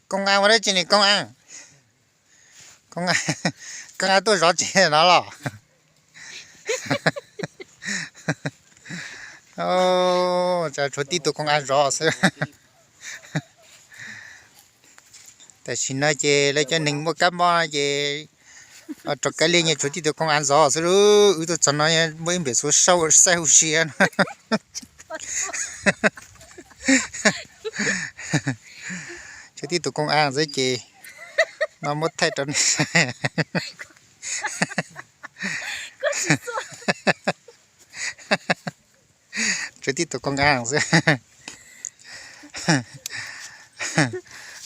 Công an ua dab tsi ne công an? Công an, công an tuaj zov tsev no los? Tshuav tib tug công an zov xwb. Tam sim no ces lawv cov neeg muaj kab mob ces rov kab li nyias tshuav tib tug công an zov xwb. Wb tuaj txog no muaj ib npem xuv saib hauv siab no. Tshuav tib tug công an xwb ces no muab thaij rau nej saib. Tshuav tib tug công an xwb.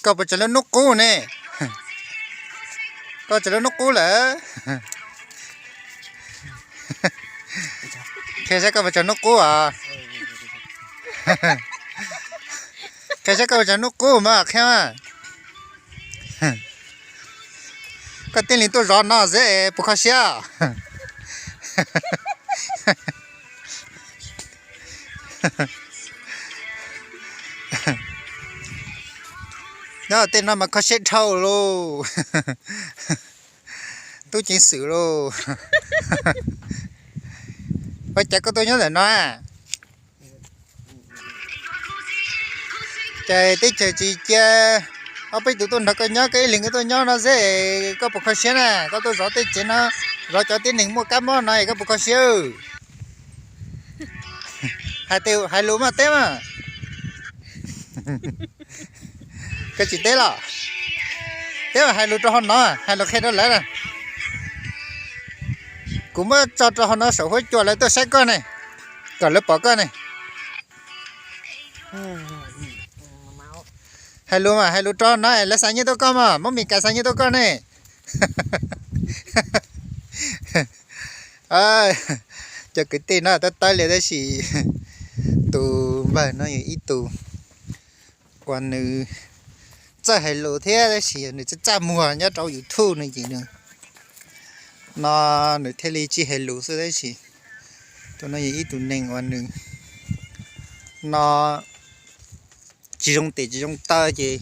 Koj puas tsaws lub hnub qub ne? Koj tsaws lub hnub qub lawm. Qhia saib koj puas tsaws hnub qub os. Qhia saib koj puas tsaws hnub qub mas qhia. Koj tij li tuaj zov no xwb puas kho siab? Nyob tej no mas kho siab dhau lauj. Tub ceev xwm lauj. Ua cas koj tuaj nyob ntawm no? Ces teb chaws tsis cia ob peb tus tuaj nrog koj nyob, koj ib leeg koj tuaj nyob no xwb, koj puas kho siab na? Koj tuaj zov tej tsev no, zov cov tib neeg muaj kab mob no koj puas kho siab? Hais lus mas teb mas. Koj tsis teb los? Teb mas hais lus rau hauv no, hais lus qhia rau lawv na. Kuv muab tso rau hauv no saum huab cua lawv tuaj saib koj ne, kom lawv pom koj ne. Hais lus mas hais lus rau no lawv xa nyiaj tuaj koj mas, muab Mes Kas xa nyiaj tuaj koj ne. Cov kwv tij no tab tawb li tab sis tus npawg no yog ib tug uas nws txawj hais lus thiab tab sis nws txaj txaj muag nyob rau YouTube no ces nws, no nws thiaj li tsis hais lus xwb tab sis tus no yog ib tug neeg uas nws no tsis zoo tes tsis zoo taw ces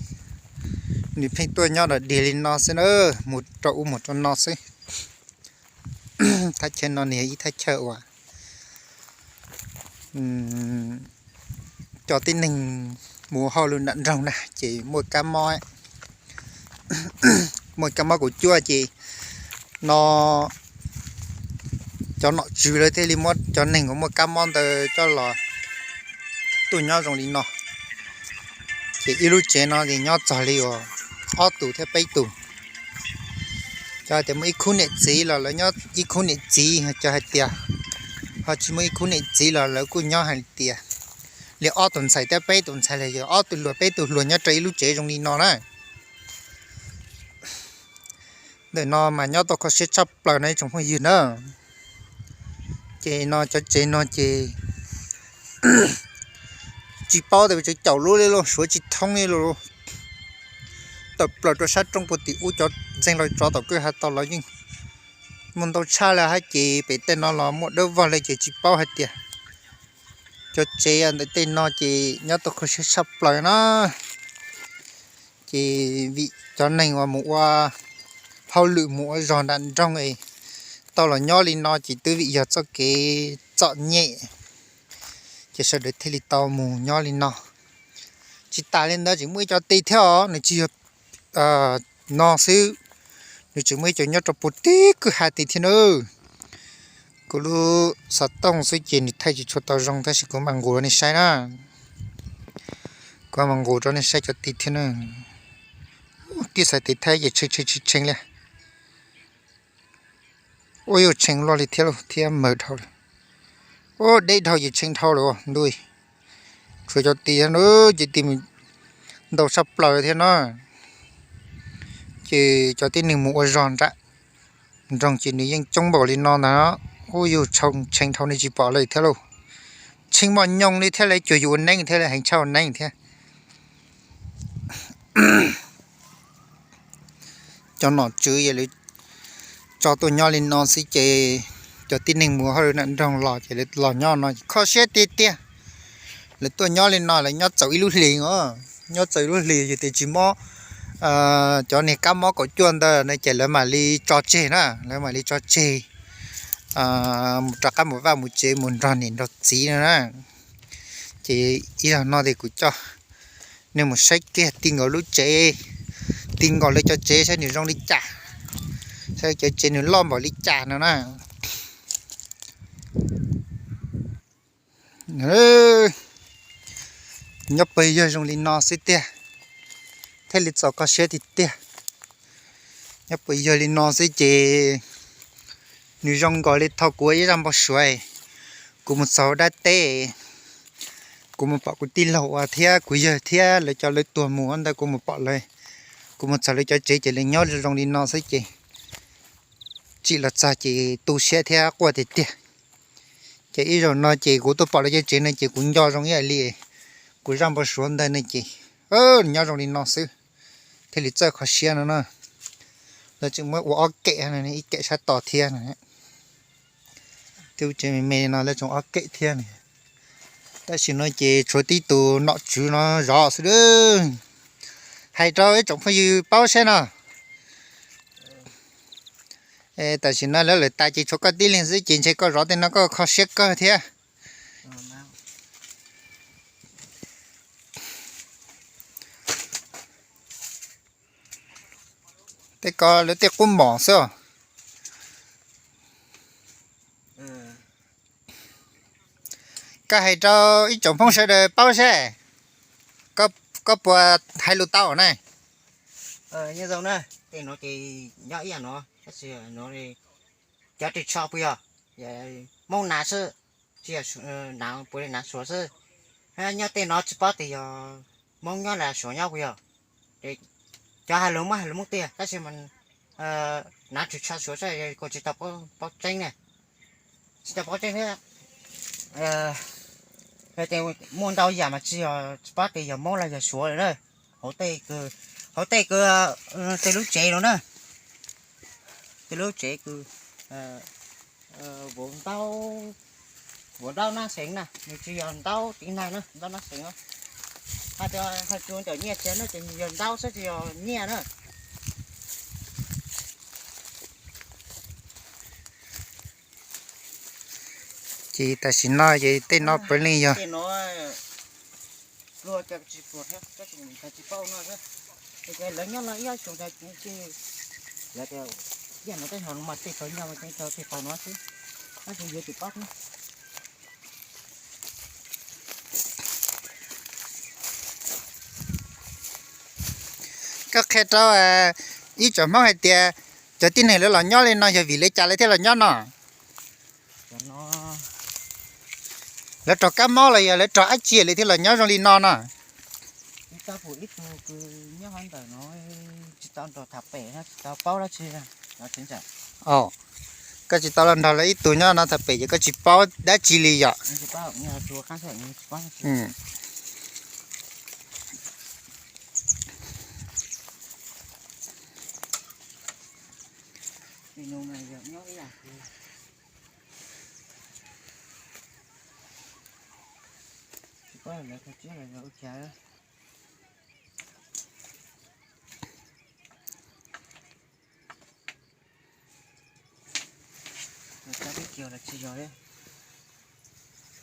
nws pheej tuaj nyob dog dig li no xwb na, mus rau ub mus rau no xwb. Thaj chaw no nws yog ib thaj chaw uas cov tib neeg mus hauj lwm nram nroog na ces muaj kab mob, muaj kab mob kaum cuaj ces no cov nom tswv lawv thiaj li muab cov neeg uas muaj kab mob ntawd coj los tuaj nyob zoo li no. Ces ib lub tsev no ces nyob txog li uas ob tug thiab peb tug. Cov hais tias muaj ib khub niam txiv los lawv nyob ib khub niam txiv, cov hais tias ho tsis muaj ib khub niam txiv los lawv kuj nyob hais tias li ob tug ntxhais thiab peb tug ntxhais los yog ob tug hluas peb tug hluas nyob rau ib lub tsev zoo li no na. Ntawm no mas nyob tau kho siab tshaj plaws no ib tsoom phooj ywg na. Ces no cov tsev no ces tsis paub tias tsev caum lub li los suav tsis thoob li los tawm plaws rau sab roob puag tim ub cov ntxeeg los tsov tom kwj ha tau los yeej muaj ntau tshaj li hab ces pem tej no los muaj dawb vog li ces tsis paub hais tias cov tsev ntawm tej no ces nyob tau kho siab tshaj plaws na. Ces vim cov neeg uas mus ua hauj lwm mus ua zog nram nroog es tau los nyob li no ces twb vim yog txoj kev txom nyem ces sawv daws thiaj li tau mus nyob li no. Tsis tas li ntawd tseem muaj ib co ti thiab os, nws tsis yog no xwb, nws tseem muaj ib co nyob rau puag tim kwj ha tid thiab na. Kuv lub xov tooj xwb ces nws thaij tsis tshua tau zoo tab sis kuv mam nqus rau nej saib na. Kuv mam nqus rau nej saib cov ti thiab na. Tib xaiv tes thaib ces tshee tshee tshee tshee li. Ua yuav tshee luaj li thiab lauj, thiab mawg dhau li. Ua deb dhau ces tshee dhau lawm ntuj. Tshuav cov ti ces ti ntau tshaj plaws thiab no. Ces cov tib neeg mus ua zog nram nroog ces nws yeej coob npaum li no ntag. Ua yus tshee dhau nej tsis pom li thiab lauj. Tshee mos nyoos li thiab li, cuag yus ua neeb thiab li, heev tshaj ua neeb thiab. Cov nom tswv yog lawv tso tuaj nyob li no xwb ces cov tib neeg mus hauj lwm nram nroog los ces lawv los nyob no kho siab tiag tiag. Lawv tuaj nyob li no lawv nyob txaus ib lub hlis os, nyob txaus ib lub hlis yog tias tsis mob cov niag kab mob kaum cuaj ntawd no ces lawv mam li tso tseg na, lawv mam li tso tseg mus rov qab mus vaj mus tsev mus nrog niam nrog txiv no na. Ces ib zaug no ces kuv coj nej mus saib kiag ti nkaus lub tsev, ti nkaus lawv cov tsev saib nws zoo li cas, saib cov tsev nws loj npaum li cas no na. Nyob pawg yawg zoo li no xwb tiag, thiaj li txaus kho siab tiag tiag. Nyob pawg yawg li no xwb ces nws zoo nkaus li thaum kuv ua ib zaj npau suav, kuv mus txog dab teb, kuv mus pom kuv tij laug ua thiab kuv yawg thiab lawv cov lawv tuag mus ntawd kuv mus pom lawv, kuv mus txog lawv cov tsev ces lawv nyob zoo li no xwb ces tsim los txog ces tu siab thiab quaj tiag tiag. Ces ib zaug no ces kuv tuaj pom lawv cov tsev no ces kuv nco zoo ib yam li kuv zaj npau suav ntawd no ces nyob zoo li no xwb, thiaj li txawj kho siab no na. Lawv tseem muab ua ob kem, ib kem sab tod thiab. Tej tsev me me no lawv tseem ob kem thiab. Tam sim no ces tshuav tib tug nom tswv no zov xwb. Hais rau ib tsoom phooj ywg paub saib no, tam sim no lawv lawm tas ces tshuav koj tib leeg xwb ces ntshe koj zov tej no koj kho siab kawg thiab. Tej ko lawv tej qub mom xwb. Koj hais rau ib tsoom phooj sawv daws paub seb, koj puas hais lus tau na? Nyob zoo na, tej no ces nyob ib yam no, tab sis no cov ris tsho puas yog Hmoob Nav xwb, tsis yog Nav puas li Nav Suav xwb. Nyob tej no tsis paub tias yog Hmoob nyob los Suav nyob puas yog. Cov hais lus Hmoob hais lus Hmoob tiag tab sis mas Nav ris tsho Suav xwb, kuv tsis tau paub tseeb na. Tsis tau paub tseeb thiab. Muaj ntau yam mas tsis yog, tsis paub tias yog Hmoob los yog Suav lawm na. Hauv tej kws, hauv tej kws, tej lub tsev no na, tej lub tsev kws vauv ntaub, vauv ntaub nab xeev na, nws tsis yog ntaub tiv nag na, ntaub nab xeev. Hais tias hais txug ntawm nyiaj txiag no ces yog ntaub xwb tsis yog nyiaj na. Ces tam sim no ces tej no puav leej yog, tej no pluag cas tsis pluag thiab, tab sis tsis paub no xwb. Lawv nyob no ib ob xyoos ntawd ces lawv tias yam no tej no mas tej tau nyob mas tej tau tej tau no xwb, tab sis yuav tsis paub thiab. Koj qhia rau ib tsoom Hmoob hais tias cov tib neeg lawv los nyob li no yog vim li cas lawv thiaj los nyob no? Lawv raug kab mob los yog lawv raug dab tsi lawv thiaj los nyob zoo li no no? Ib tug nyob hauv ntawm no tsis tau nrog tham pem, tsis tau paub dab tsi. Koj tsis tau los nrog lawv ib tug nyob no tham pem ces koj tsis paub dab tsi li yom?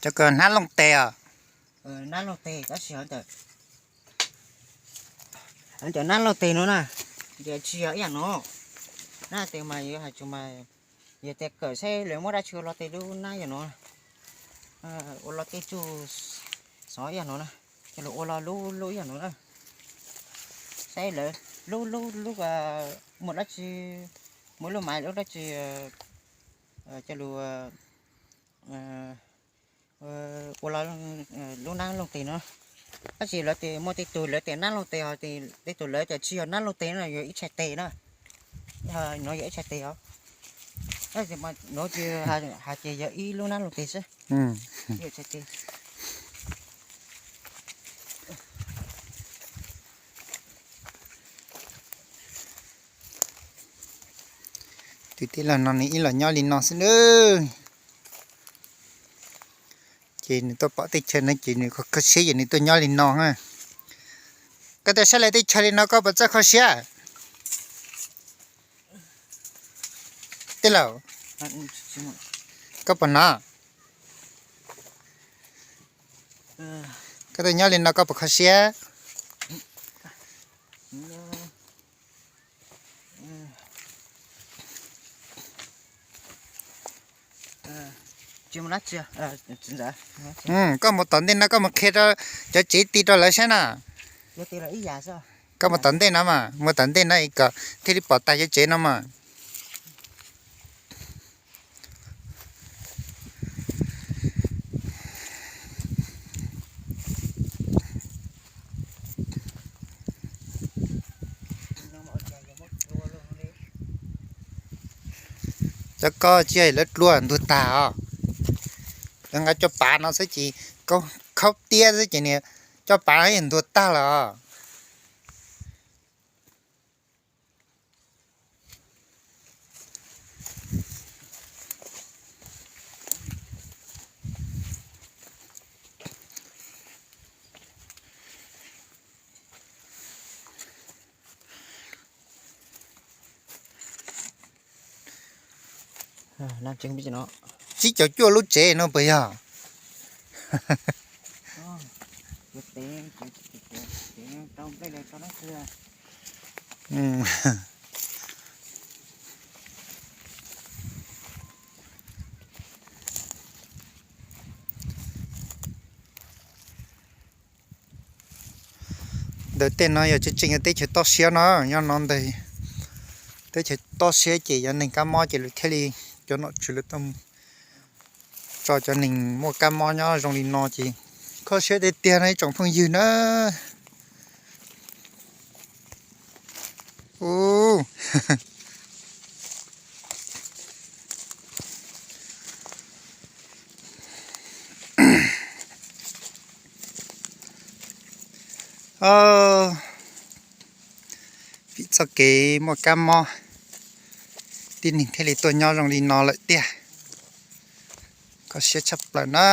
Cov kws hnab looj tes os. Hnab looj tes tab sis cov hnab looj tes no na, ces tsis yog ib yam no. Hnab tes mas yog hais tsuas mas yog tias kawm saib lawv muab dab tsi ua lo tes lub hnab yam no, ua lo tej tsuj xov ib yam no na, ces lawv ua lo lub lub ib yam no na. Saib lawv lub lub lub muaj dab tsi, muaj lub maiv lub dab tsi, coj lus ua lub hnab looj tes no. Tab sis lawv tias muaj tej tug lawv tias hnab looj tes, ho tej tug lawv tias tsis yog hnab looj tes no, yog ib txhais tes na. No yog ib txhais tes os. Tab sis mas no ces hais tias yog ib lub hnab looj tes xwb. Ib txhais tes. Tus tij laug no nws ib los nyob li no xwb nawb. Ces nws tuaj pom teb chaws no ces nws kho siab ces nws tuaj nyob li no na. Koj tuaj saib lawv teb chaws li no koj puas txawj kho siab? Tij laug, koj puas hnov? Koj tuaj nyob li no koj puas kho siab? Koj mus tom ntej no koj mus qhia rau cov tsev ti rau lawv saib na. Koj mus tom ntej no mas, mus tom ntej no kom thiaj li pom tag cov tsev no mas. Cov ko tsis yog lawv dlua ntuag tag os. Lawv nqa cov pav no xwb ces khaub tiab xwb ces nws cov pav no yeej ntuag tag lawm os. Tsib caug cuaj lub tsev no puas yog? Ntawm tej no yog tseem tseem yog teb chaws toj siab no, nyob no ntawd teb chaws toj siab ces cov neeg kab mob ces lawv thiaj li, cov nom tswv lawv tuaj tso cov neeg muaj kab mob nyob zoo li no ces kho siab tiag tiag no ib tsoom phooj ywg na. Vim txoj kev muaj kab mob, tib neeg thiaj li tuaj nyob zoo li no lawm tiag. Kho siab tshaj plaws na.